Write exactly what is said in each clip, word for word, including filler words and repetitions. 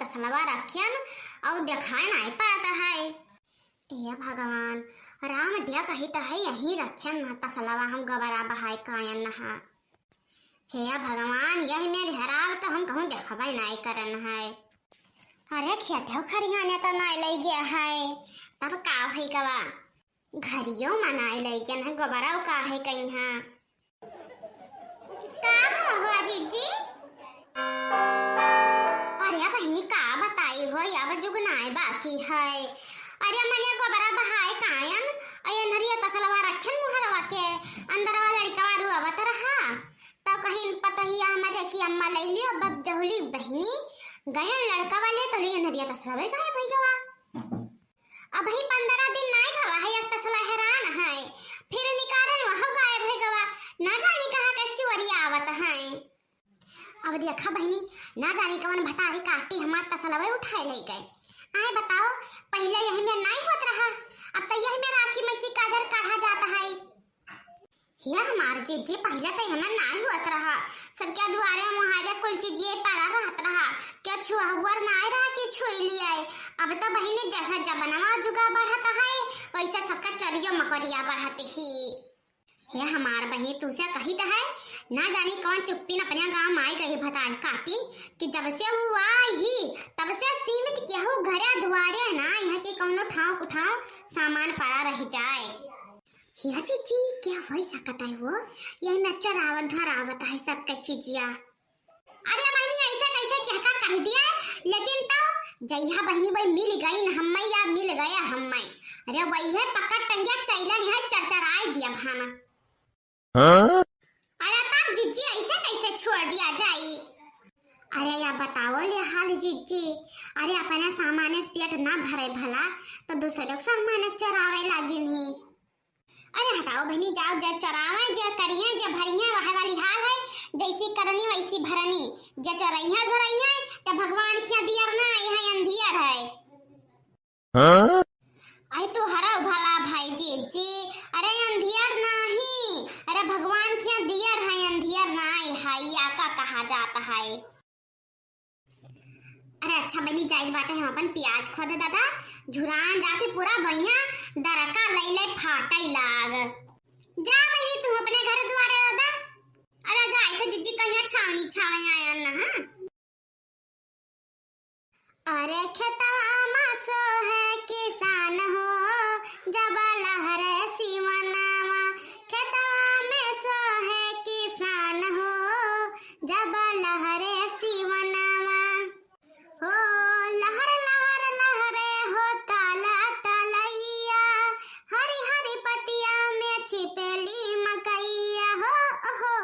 तसलवा रखेन अउ देखाए नाई पड़त है। ए भगवान, राम दिया कही त है यहीं रखेन ना तसलवा, हम गोबरा बहाए कायन नहा। हे भगवान, यही मेरी हराब त हम कहूँ देखबे नाई करन है। अरे खेत हो खरिहाने त नाई लई गया है, तब का होई गवा? घरियो मनाए लइकन है, गोबरा काढ़े कइहाँ। का भवा हो जिज्जी? अरे बहिनी, का बताई हो, अब जुगनाए बाकी है। अरे मने गोबरा बहाए कायन, अये नरिया तसलवा रखेन मुहरवा के, अंदरवा लड़िकवा रुआवत रहा। त कहिन पतहिया हमरे कि अम्मा लइ लियो, अब जहुली बहिनी गयन लड़कवा ले, तो लिए नरिया तसलवा गायब होइ गवा। अबही पंद्रह दिन नाई भवा है, एक तसला हेरान है, फिर निकारन वह गायब होइ गवा, ना जानी कहाँ के चोरी आवत है। अब देखा बहिनी, ना जानी कवन भतारी काटी हमार तसलवे उठाए लइ गए। आए बताओ, पहिले यही में नाई होत रहा, अब त यही में राखी में से काजर काढ़ा जात है। हे हमार जिज्जी, पहिले त हमें नाई होत रहा, सबके दुआरे मुहारे कुल चीजिए पड़ा रहत रहा, के छुआ हुअर नाई रहा कि छुई लियाए। अब त बहिनी जैसा जमाना जुगा बढ़त है, वैसे सबका चोरियो मकोरिया बढ़त ही। हे हमार बहिनी, तुसे कही त है, ना जानी कौन चुप्पी न अपने गाँव में आई गई भताल काटी, कि जब से वो आई ही, तब से सीमित केहू घरे दुआरे ना यहाँ के कौनो ठाव कुठाव सामान पड़ा रह जाए। हिया जिज्जी, क्या होइ सकत है वो? यही में चोरावत धरावत है सबके चीजिया। अरे बहिनी, ऐसे कैसे केहका कह दिया? लेकिन तो जइहा बहिनी, वही मिल गई न हम्मै या मिल गया हम्मै। अरे वही है पकड़ टंगिया चैलन है, चरचराए दिया भाना। हाँ? अरे तब जिज्जी, ऐसे कैसे छोड़ दिया जाई? अरे या बताओ ले हाल जिज्जी, अरे अपना सामाने से पेट ना भरे भला, तो दूसरे के सामाने चोरावे लागी नहीं। अरे हटाओ बहिनी, जाओ, जे चोरावे, जे करिए, जे भरिए, वह वाली हाल है। जैसी करनी वैसी भरनी, जे चोरइहे धरइहे, ते भगवान खिया दियर ना आई है, अंधियर है। हाँ? आई तो हरा भला भाई जी, जी, अरे अंधियर नाही, अरे भगवान खिया दियर है, अंधियर ना आई है, या का कहा जाता है। अरे अच्छा बहिनी, जाइत बाटे हम अपन पियाज खोदे दादा, झुरान जाती पूरा बइया, दरका लइले फाटइ लाग। जा बहिनी तू अपने घर दुआरे दादा। अरे जाइत है जिज्जी कहिया छावनी छावे आया ना, हाँ? अरे खेतवा मा सोहे किसान हो, जब लहरे सिवनवा, खेतवा में सोहे किसान हो, जब लहरे सिवनवा। हो लहर लहर लहरे हो ताला तलैया, हरी हरी पतिया में छिपेली मकैया हो, ओहो।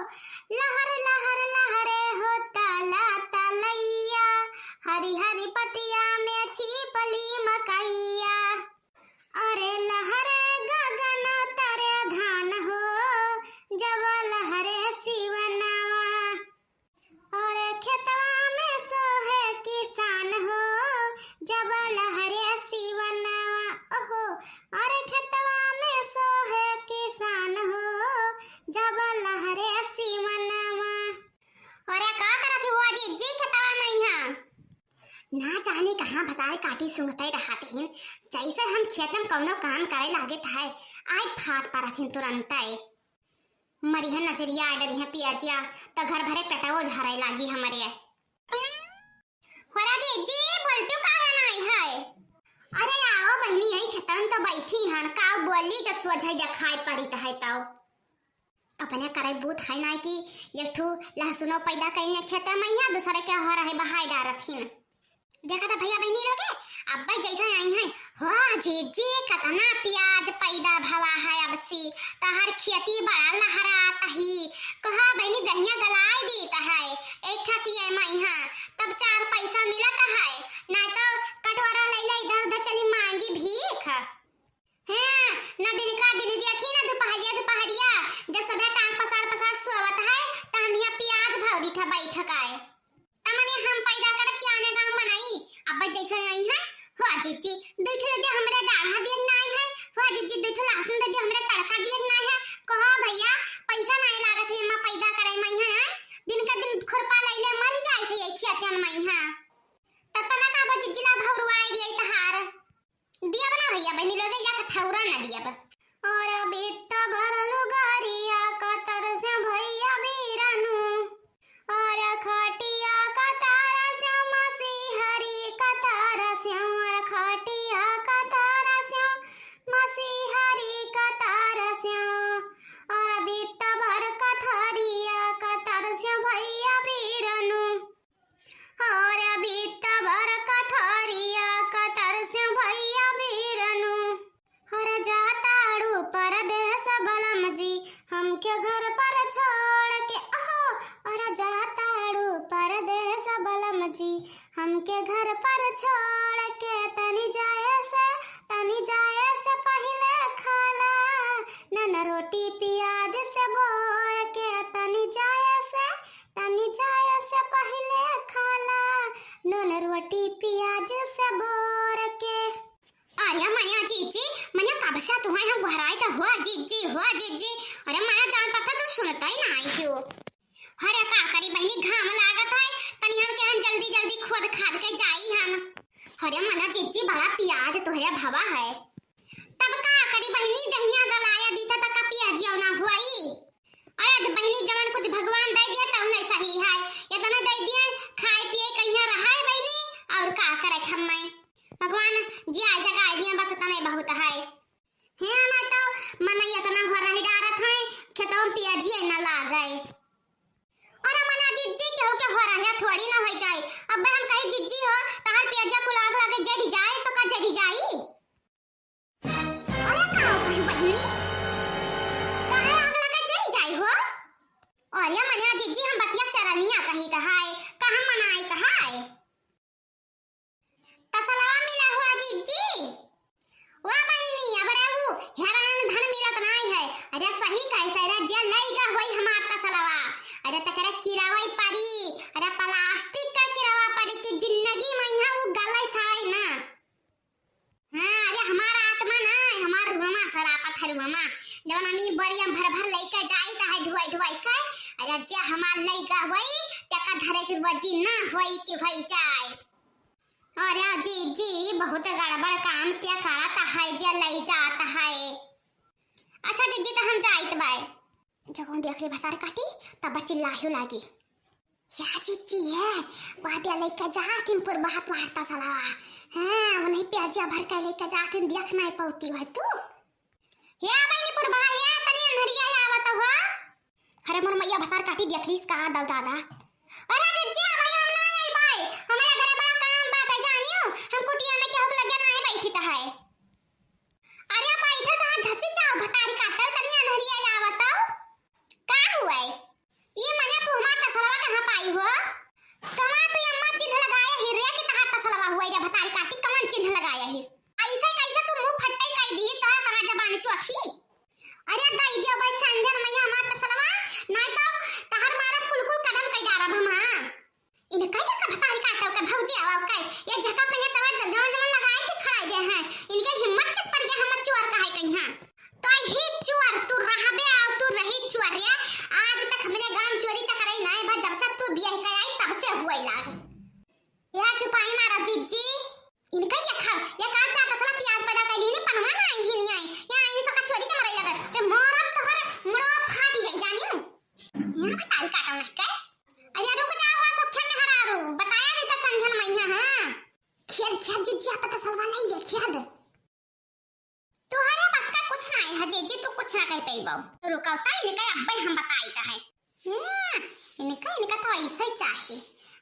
लहर लहर लहरे हो ताला तलैया, हरी हरी पतिया में छिपली मकैया। अरे लहरे गगन तरे धान हो, जब लहरे सिवनवा। अरे खेतवा में सोहे किसान हो, जब लहरे सिवनवा, ओहो। अरे खेतवा में सोहे किसान हो, जब लहरे सिवनवा। अरे का करत ही हुआ जी, जी खेतवा में यहाँ? ना जाने कहाँ भतार काटी सुंघते रहत हिन, जैसे हम खेत में कौनो काम करे लागे थे, आए फाट परत हिन तुरंते। मरिहे नजरिया आ डरिहे पियाजिया, त घर भरे पेटवो झरे लागी हमरे। हो राजी जी, बोलते काहे नाई है? अरे आओ बहिनी, यही खेतन तो बैठी हन, का बोली जब सोझे देखाई पड़ित है तो। अपने करे बूत है नाई कि एक ठू लहसुनो पैदा कइने खेते में, यहाँ दूसरे के हो रहे बहाई डारत हिन। देखा था भैया बहिनी लोग, अब्बे जैसे आई हैं, हो जीजी, कतना पियाज पैदा भवा है अब सी, तहर खेती बड़ा लहरात ही। कहा बहिनी, दहिया गलाए दीत है, एक खतिया मइहा, तब चार पैसा मिलत है, नाहीं तो कटोरा लैले इधर उधर चली मांगी भीख। हाँ, ना दिन का दिन देखी, ना दुपहरिया दुपहरिया, जब सबे टांग पसार पसार सोवत है, त हम यहाँ पियाज भौरी था बैठ के। तमने हम पैदा करब कि आने गाँव बनाई, अब जैसे आई है, हो जिज्जी, दुइ ठो दे दे हमरे डाढ़ा दिए नाई है, हो जिज्जी, दुइ ठो लहसुन दे दे हमरे तड़का दिए नाई है, कहो भैया, पैसा नाई लागत है, एमा पैदा करे मइहा, हैं? दिन का दिन खुरपा लैले मर जाए थे, ये खियातियन मइहा। तब तो ना के घर पर छोड़ के तनी जाए से, तनी जाए से पहिले खाला, नन रोटी पियाज से बोर के तनी जाए से, तनी जाए से पहिले खाला, नून रोटी पियाज से बोर के। अरे मनिया जिज्जी, मनिया कब से तुहैं हम गोहराइत हो जिज्जी, हो जिज्जी। अरे मनिया जान पड़ता तू सुनतै नाहीं हो। अरे का करी बहिनी, घाम लागत है, तनी हमके हम जल्दी जल्दी खोद खाद के जाई हम। अरे मनिया जिज्जी बड़ा पियाज तोहरे भवा है। तब का करी बहिनी, दहिया गलाया दीता त का पियाजिया ना हुआई। अरे बहिनी जवन कुछ भगवान दे दिया तौने सही है, इतना दे दिया खाए पिए कहिया रहाए बहिनी, और का करे हम मैं। भगवान जिया जगाए दिया बस इतने बहुत है। हे ना तो मनई इतना हो रही डारत है, खेतों में पियाजिए न लागे। अरे मनिया जिज्जी केहू के हो रहे थोड़ी ना हो जाए। अब हम कही जिज्जी हो, तहार पियाजिया कुल आग लगे जरी जाए तो का जरी जाई? अरे का हो कही बहिनी? काहे आग लगे जरी जाई हो? अरे मनिया जिज्जी हम बतिया चरनिया कही त है, का हम मनाई त है? तसलवा मिला हुआ जिज्जी। वाह बहिनी, अब रे ऊ हेरान धन मिलत नाई है। अरे सही कहते रे, जे लइगा होई हमार तसलवा। अरे तकरे किरावई परी, अरे प्लास्टिक का किरावा परी कि जिंदगी में यहाँ ऊ गले साई ना। हाँ, अरे हमार आत्मा ना, हमार रुआमा सरापत है रुआमा। जवन हम ई बोरिया भर भर लइके जाई त है ढुआई ढुआई के। अरे जे हमार लइगा होई, तेका धरे के वजी ना होई कि होई जाए। अरे जिज्जी, बहुत गड़बड़ काम ते करत है, जे लई जात है। अच्छा जिज्जी, त हम जाइत बाय। जब हम देख ले भतार काटी, तब चिल्लाहु लागी। या जिज्जी है, वह दे लइका जात हिन पुरबहा तुहार तसलवा। हाँ, उन्हीं प्याजिया भर के लइका जात हिन, देख नाई पौती है तू। हे बहिनी पुरबहा, हे तनी अन्हरिया आवत हो। अरे मोर मैया भतार काटी देख लीस का दौ दादा। अरे जिज्जी, भाई हम ना आई बाय, हमारे घरे बड़ा काम बा, बे जानियो, हम कुटिया में केहू के लगे ना बैठी त है। अरे बैठो तो हाथ धसी जाओ, भतारी काटो, तनी अन्हरिया आवत हो। का हुआ है? ये मने तू हमार तसलवा कहाँ पाई हो? कहाँ तू अम्मा चिन्ह लगाया ही रे कि तहार तसलवा हुआ है रे भतारी काटी, कौन चिन्ह लगाया ही? ऐसे कैसे तू मुंह फट्टे कर दी, तोरा कहाँ जबान चोखी? अरे दई दियो बस संझन मैया हमार तसलवा, नहीं तो तहार मारब कुलकुल कदम कई डारब हम, हाँ। इनका ये सब भतारी काटो के भौजी आवा के, ये झका पे ये तवा जगह में लगाए के छोड़ा दे हैं। इनके हिम्मत किस पर के हम चोर कहे कहीं, हाँ। तो ही चोर तू रहबे, आओ तू रही चोर रे। आज तक हमरे गांव चोरी चकराई नहीं भा, जब से तू बियाह के आई तब से हुए लाग। या चुपाई मारा जिज्जी। इनका ये खा, ये काम चाहता सला प्याज पैदा कर ली ने पनवा ना आई ही नहीं आई। या आई तो का चोरी चमराई लगा। रे मारब तो हर मुड़वा फाटी जाई जानियो। यहाँ भतारी काटो नहीं के। अरे रुक जाओ, आ सब खेल में हरारू। बताया नहीं था संझन मैया, हाँ। खेल, खेल जिज्जी, आप तो सलवा ले ये खेल। तोहरे बस का कुछ नहीं है, जिज्जी, तू कुछ ना कह पइबो। रुको, ता इनका अब्बे हम बताई का है। हम्म, इनका, इनका तो ऐसा ही चाहिए।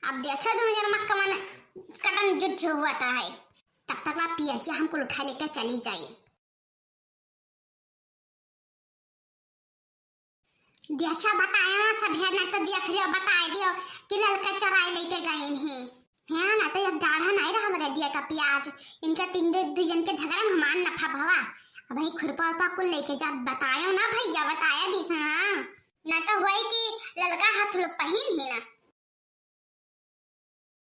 अब देखो, दो जन मक्का मन कटन जुट हुआ था है। तब तक ना पिया जी हमको उठा लेकर चली जाई। देखा बताया ना सब है ना, तो देख लियो, बताए दियो कि ललका चराई लेके गई नहीं। हाँ ना, तो एक डाढ़ा नहीं रहा हमरे दिया का प्याज। इनके तीन दे, दुई जन के झगड़ा में हमार नफा भवा। अब ही खुरपा उपा कुल लेके जा, बतायो ना भैया, बताया दी। हाँ, ना तो होई कि ललका हाथ लोग पहिन ही ना।